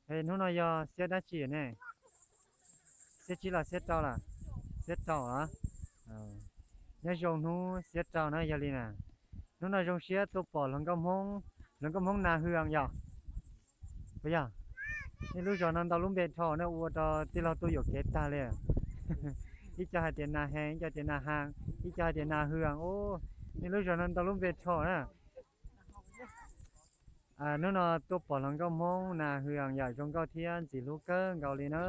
Hnub no yog xiab dab tsi ne? Xiab tsib los xiab rau lawm? Xiab rau los? Nyob zoo hnub xiab rau na yog li na. Hnub no zoo siab tuaj pom hluas nkauj Hmoob, hluas nkauj Hmoob Nas Hwm yom. Puas yog? Nej lub zos no ntau lub npe dhau na, ua rau tij laug tuaj yuam kev tag li. Ib co hais tias Nas Hees, ib co tias Nas Haas, ib co hais tias Nas Hwm. Nej lub zos no ntau lub npe dhau na. Hnub no tuaj pom hluas nkauj Hmoob Nas Hwm yom, zoo nkauj thiab ntxim hlub kawg nkaus li na.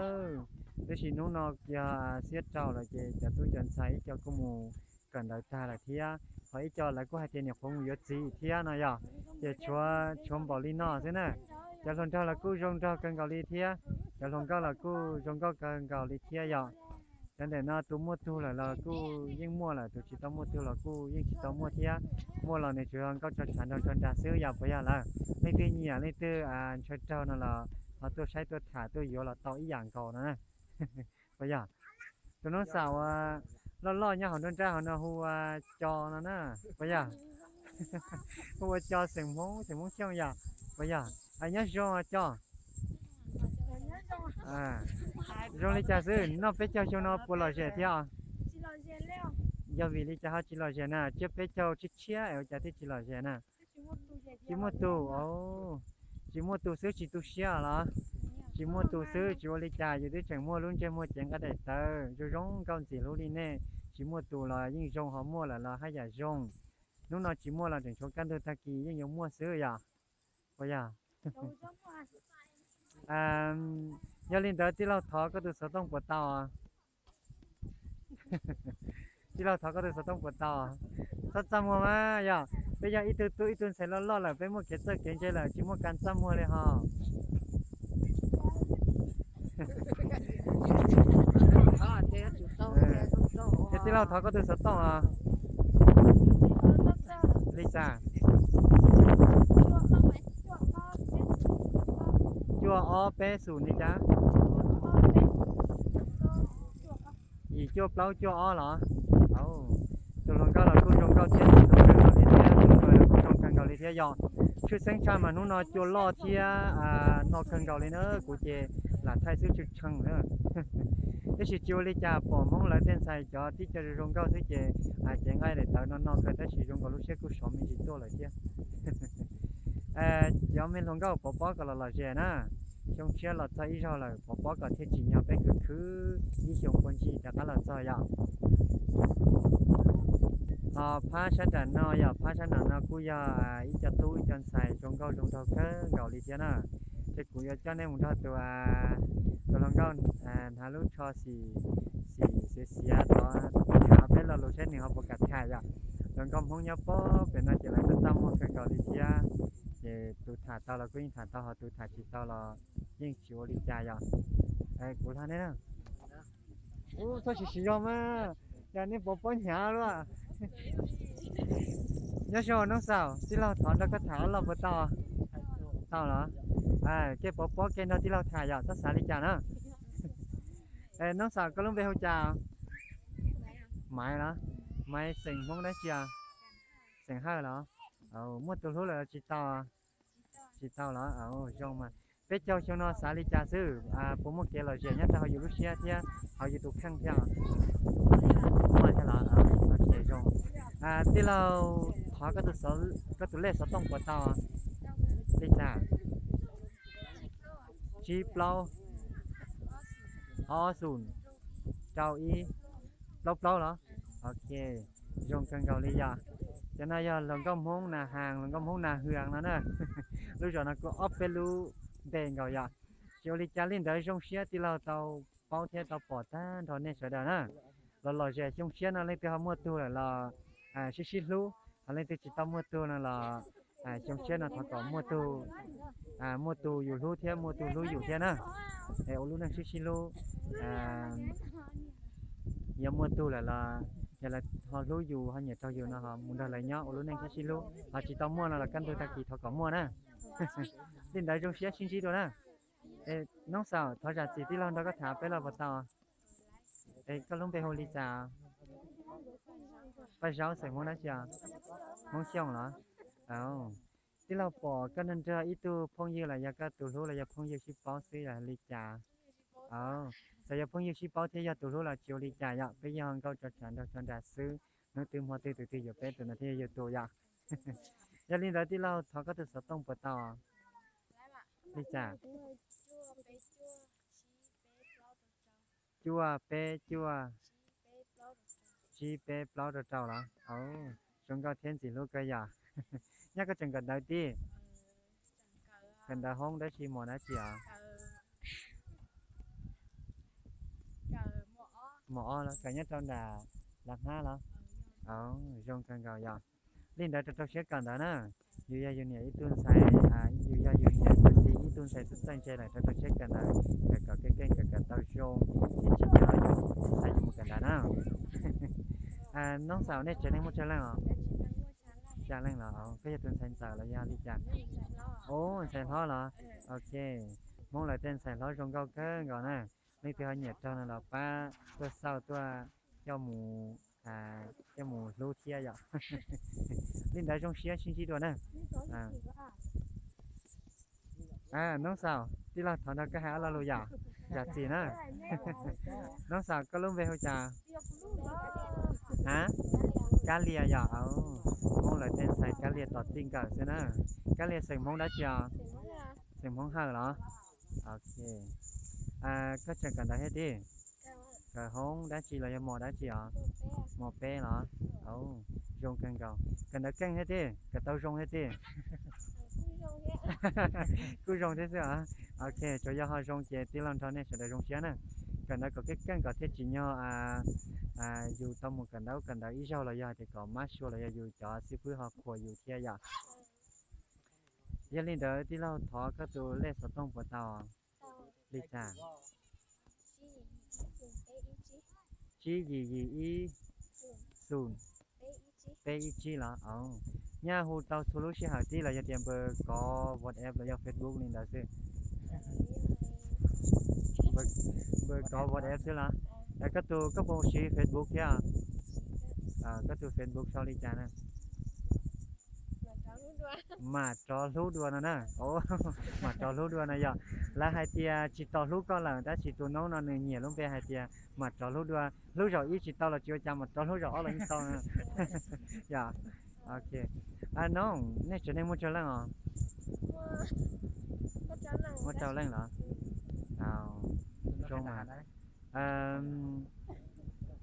Tab sis hnub no yog xiab rau lawm ces cov tub cov ntxhais ib co kuj mus kawm ntawv tag lawm thiab, ho ib co lawv kuj hais tias nyuam qhuav mus yuav txiv thiab no yom, ces tshuav, tshuav npaum li no xwb na. Cov hluas nraug los kuj zoo nraug kawg nkaus li thiab, cov hluas nkauj los kuj zoo nkauj kawg nkaus li thiab yom. Cov ntawm no tus muaj tug lawm los kuj yeej muaj lawm, tus tsis tau muaj tug los kuj yeej tsis tau muaj thiab. Muaj los nws tsuas yog nkauj tso tshav nraug tso nrag xwb yom, puas yog lawm? Leej twg nyiam leej twg ntshaw raug no los ho tuaj saib tuaj tham tuaj yuav los tau ib yam nkaus no na. Puas yog? Tus noob xaum uas loj loj nyob hauv nruab nrab hauv no hu ua Co no na. Puas yog? Hu ua Co xeem Hmoob, xeem Hmoob Xyooj yom. Puas yog? Nyob zoo Co. Zoo li cas xwb, noj peb caug xyoo no puas lom zem thiab? Yog vim li cas ho tsis lom zem na? Tsiab peb caug tshiab tshiab es ua cas thiaj tsis lom zem na? Tsis muaj tus, tsis muaj tus xwb tsis tu siab los? Tsis muaj tus xwb tsis ua li cas, yus twb tseem muaj lub ntsej muag cev nqaij daim tawv zoo zoo nkauj ntxim hlub li nej. Tsis muaj tus los yeej zoo, ho muaj lawm los haj yam zoo. Hnub no tsis muaj los tseem tshuav kaj ntug tag kis yeej yuav muaj xwb yom. Puas yog? Yog li ntawd tij laug thov koj tus xov tooj puas tau? Tij laug thov koj tus xov tooj puas tau? Txhob txaj muag mas yog peb yog ib tug tub ib tug ntxhais loj loj lawm, peb muaj kev txawj kev ntse lawm tsis muaj kas txaj muag li ho. Ces tij laug thov koj tus xov tooj os. Li cas? Cuaj ob peb xus li cas? Yim cuaj plaub cuaj ob los? Tus hluas nkauj los kuj zoo nkauj thiab, tus hluas nkauj los kuj zoo kawg nkaus li thiab yom. Tshwj xeeb tshaj mas hnub no cua loj thiab no kawg nkaus li na, kuv ces lam thaij xwb tshwj tshee na. Tab sis tsis ua li cas, pom Hmoob lawv tej ntxhais cov tib co zoo zoo nkauj xwb ces cev nqaij daim tawv no no kawg, tab sis zoo nkaus lub siab kuj sov me ntsis tuaj lawm thiab. Cov me hluas nkauj pov pob kom los lom zem na. Xyoo tshiab los txog ib zaug lawm, pov pob kom thiaj tsim nyog peb khwv khwv ib xyoo puag ncig rov qab los txog yom. Ho phab sab nram no yog, phab sab nram no kuj yog ib co tub ib co ntxhais zoo nkauj zoo nraug kawg nkaus li thiab na. Ces kuv yuav coj nej mus nrog tus, tus hluas nkauj hnav lub tsho xim, xim xiav xiav tod, peb lo lus saib nws ho puas kam tham yom. Hluas nkauj Hmoob nyob pem no ces lawv txaj muag kawg nkaus li thiab. Ces tus tham tau los kuj yeej tham tau, ho tus tham tsis tau los yeej tsis ua li cas yom. Kuv hla ne na. Ub, txhob siv siv zog mas, cas nej pov pob hnyav luaj. Nyob zoo noob xaus, tij laug thov nrog koj tham ob lo puas tau? Tau los? Koj pov pob koj nrog tij laug tham yom, txhob xav li cas na. Noob xaus, koj lub npe hu cas? Maiv los? Maiv xeem Hmoob dab tsi? Xeem Hawj los? Muaj tus hlub lawm los tsis tau? Tsis tau los? Zoo mas. Peb caug xyoo no xav li cas xwb? Puas muaj kev lom zem nyob rau hauv yus lub siab thiab hauv yus tus kheej thiab? Muaj thiab los? Zoo. Tij laug thov koj tus lej xov tooj puas tau? Li cas? Tsib plaub, ob xum, rau ib, plaub plaub los? Ok, zoo kawg nkaus li yom. Cov no yog hluas nkauj Hmoob Nas Haas, hluas nkauj Hmoob Nas Hwm no na. Lub zos no kuj ob peb lub npe nkaus yom. Ces ua li cas li ntawd zoo siab tij laug tau paub thiab tau pom tag nrho nej sawv daws na. Los lom zem xyoo tshiab no leej twg ho muaj tug lawm los sib sib hlub, ho leej twg tsis tau muaj tug no los xyoo tshiab no thov kom muaj tug, muaj tus yus hlub thiab muaj tus hlub yus thiab na. Es ua lub neej sib sib hlub. Yog muaj tug lawm los yog lawv ho hlub yus ho nyiam raug yus no ho mus nrog lawv nyob ua lub neej sib sib hlub, ho tsis tau muaj no los kaj ntug tag kis thov kom muaj na. Li ntawd zoo siab sib ntsib dua na. Noob xaus, thov zam txim tij laug nrog koj tham peb lo puas tau? Es koj lub npe hu li cas? Paj Zaub xeem Hmoob dab tsi? Hmoob Xyooj los? Tij laug pom koj nrog nrog ib tug phooj ywg los yog koj tus hlub los yog phooj ywg sib paub xwb yog li cas? Txawm yog phooj ywg sib paub thiab yog tus hlub los tsis ua li cas yom, peb yeej ho nkauj tso tshav nraug tso nrag xwb, hnub twg hmo twg tus twg yuav peb tus ntawd thiaj yog yus tus yom. Yog li ntawd tij laug thov koj tus xov tooj puas tau? Li cas? Cuaj peb cuaj tsib peb plaub rau rau los? Zoo nkauj thiab ntxim hlub kawg yom. Nyob koj tseem kawm ntawv tij? Kawm ntawv hoob dab tsi mos dab tsi os? Mos ob los kawm nyob rau nram Lav Hmab los? Zoo kawg nkaus yom. Li ntawd rau rau siab kawm ntawv na. Yus yog yus niam ib tug ntxhais, yus yog yus niam yus txiv ib tug ntxhais txawj ntse lawm rau rau siab kawm ntawv, kawm kom keej keej kawm kom tau zoo, tsis tsis nyob yus ntxhais yus mus kawm ntawv na. Noob xaus nej tsev neeg muaj tsawg leej os? Xya leej los? Koj yog tus ntxhais ntxawm los yog li cas? Ub, ntxhais hlob los? Ok, Hmoob lawv tej ntxhais hlob zoo nkauj kawg nkaus na. Leej twg ho nyiam raug no los pab tuaj xauj tuaj coj mus, coj mus hlub thiab yom. Li ntawd zoo siab sib ntsib dua na. Noob xaus, tij laug thov nrog koj hais ob lo lus yom, zam txim na. Noob xaus, koj lub npe hu cas? A, Kab Lia yom. Hmoob lawv tej ntxhais Kab Lia tom tij nkawm xwb na. Kab Lia xeem Hmoob dab tsi os? Xeem Hmoob Hawj los? Ok. Koj tseem kawm ntawv thiab tij? Kawm hoob dab tsi los yog mos dab tsi os? Mos peb los? Zoo kawg nkaus. Kawm ntawv keej thiab tij? Kawm tau zoo thiab tij? Kuj zoo thiab xwb os. Ok, tsuas yog ho zoo ces tij laug nrog nej sawv daws zoo siab na. Kawm ntawv kom keej keej kom thiaj tsim nyog yus tau mus kawm ntawv kawm ntawv ib zaug los yog hais tias kom mab sua los yog yus cov xib fwb ho qhuas yus thiab yom. Yog li ntawd tij laug thov koj tus lej xov tooj puas tau? Li cas? Tsib yim yim ib, xoom, peb ib tsib los? Nyaj hu tau txhua lub sij hawm tij los yog tias npawg kov WhatsApp los yog Facebook li ntawd xwb? Npawg kov WhatsApp xwb los? Koj tus koj puas siv Facebook thiab? Koj tus Facebook sau li cas na? Mam rov hlub dua no na. Mam rov hlub dua no yog lawv hais tias tsis tau hlub koj lawm tab sis tus noob no nws nyiam lub npe hais tias mam rov hlub dua. Hlub zaum ib tsis tau los tsis ua cas, mam rov hlub zaum ob los yeej tau na. Yog, ok. Noob, nej tsev neeg muaj tsawg leej os? Muaj rau leej los? Zoo mas.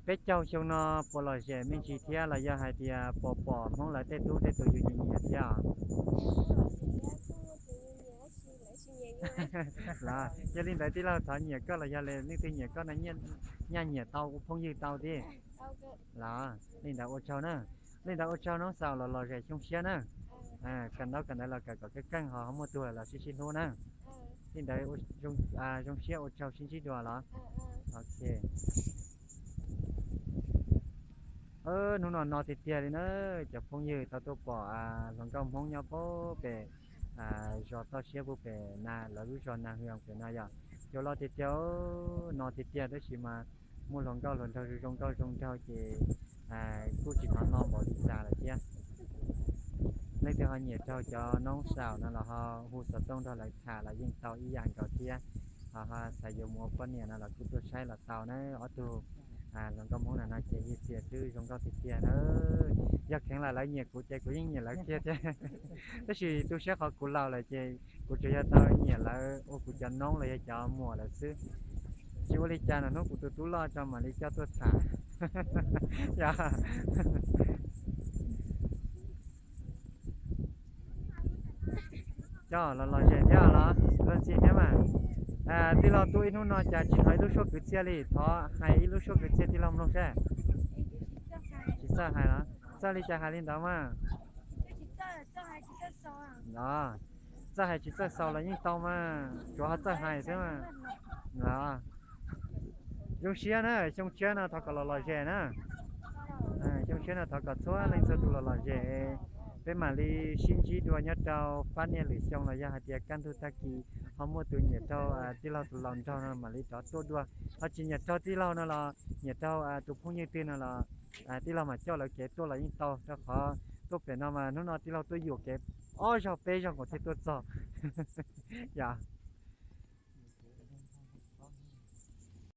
Peb caug xyoo no puas lom zem me ntsis thiab los yog hais tias puas pom Hmoob lawv tej tub tej tus yus nyiam nyiam thiab os? Los yog li ntawd tij laug thov nyiam koj los yog leej twg nyiam koj no nyaj nyiam tau ua phooj ywg tau tij? Los li ntawd ua tsaug na. Li ntawd ua tsaug noob xaus los lom zem xyoo siab na. Kawm ntawv kawm ntawv los kawm kom keej keej ho muaj tug los sib sib hlub na. Li ntawd zoo siab ua tsaug sib ntsib dua los? Ok. Hnub no no tiag tiag li na, cov phooj ywg tau tuaj pom hluas nkauj Hmoob nyob pem zos toj siab pem na, lawv lub zos Nas Hwm pem no yom. Cua loj tiag tiag, no tiag tiag tab sis mas muaj hluas nkauj hluas nraug zoo nkauj zoo nraug ces kuj tsis hnov no npaum li cas lawm thiab. Leej twg ho nyiam raug cov noob xaus no los ho hu xov tooj nrog lawv tham los yeej tau ib yam nkaus thiab. Ho ho xav yuav mus ua poj niam no los kuj tuaj saib los tau na. Ob tug hluas nkauj Hmoob no no ces yig txias twb zoo nkauj tiag tiag na. Yog kheev lam lawv nyiam kuv ces kuv yeej nyiam lawv kiag thiab. Tab sis tu siab qhov kuv laus lawm ces kuv tsuas yog tau nyiam lawv ua kuv cov noob los yog cov muam lawm xwb. Tsis ua li cas, hnub kuv tus tub loj tso mam li coj tuaj tham. Yog, coj los lom zem thiab los luag ntxhi thiab mas. Tij laug tuaj ib hnub no cas tsis thov ib lub suab kwv txhiaj li, thov hais ib lub suab kwv txhiaj tij laug mloog saib. Tsis txawj hais los? Txawj li cas hais li ntawd mas. Los, txawj hais tsis txawj xaus los yeej tau mas, tsuav ho txawj hais xwb mas. Los, zoo siab na, xyoo tshiab no thov kom los lom zem na. Xyoo tshiab no thov kom txhua leej txhua tus los lom zem. Peb mam li sib ntsib dua nyob rau fab niaj lwm xyoo los yog hais tias kaj ntug tag kis ho muaj tus nyiam raug tij laug tus laus nraug no mam li rov tuaj dua. Ho tsis nyiam raug tij laug no los nyiam raug tus phooj ywg twg no los tij laug mam coj lawv kev tuaj los yeej tau, rau qhov tuaj pem no mas hnub no tij laug tuaj yuam kev ob zaug peb zaug nkaus thiaj tuaj txog. Yog,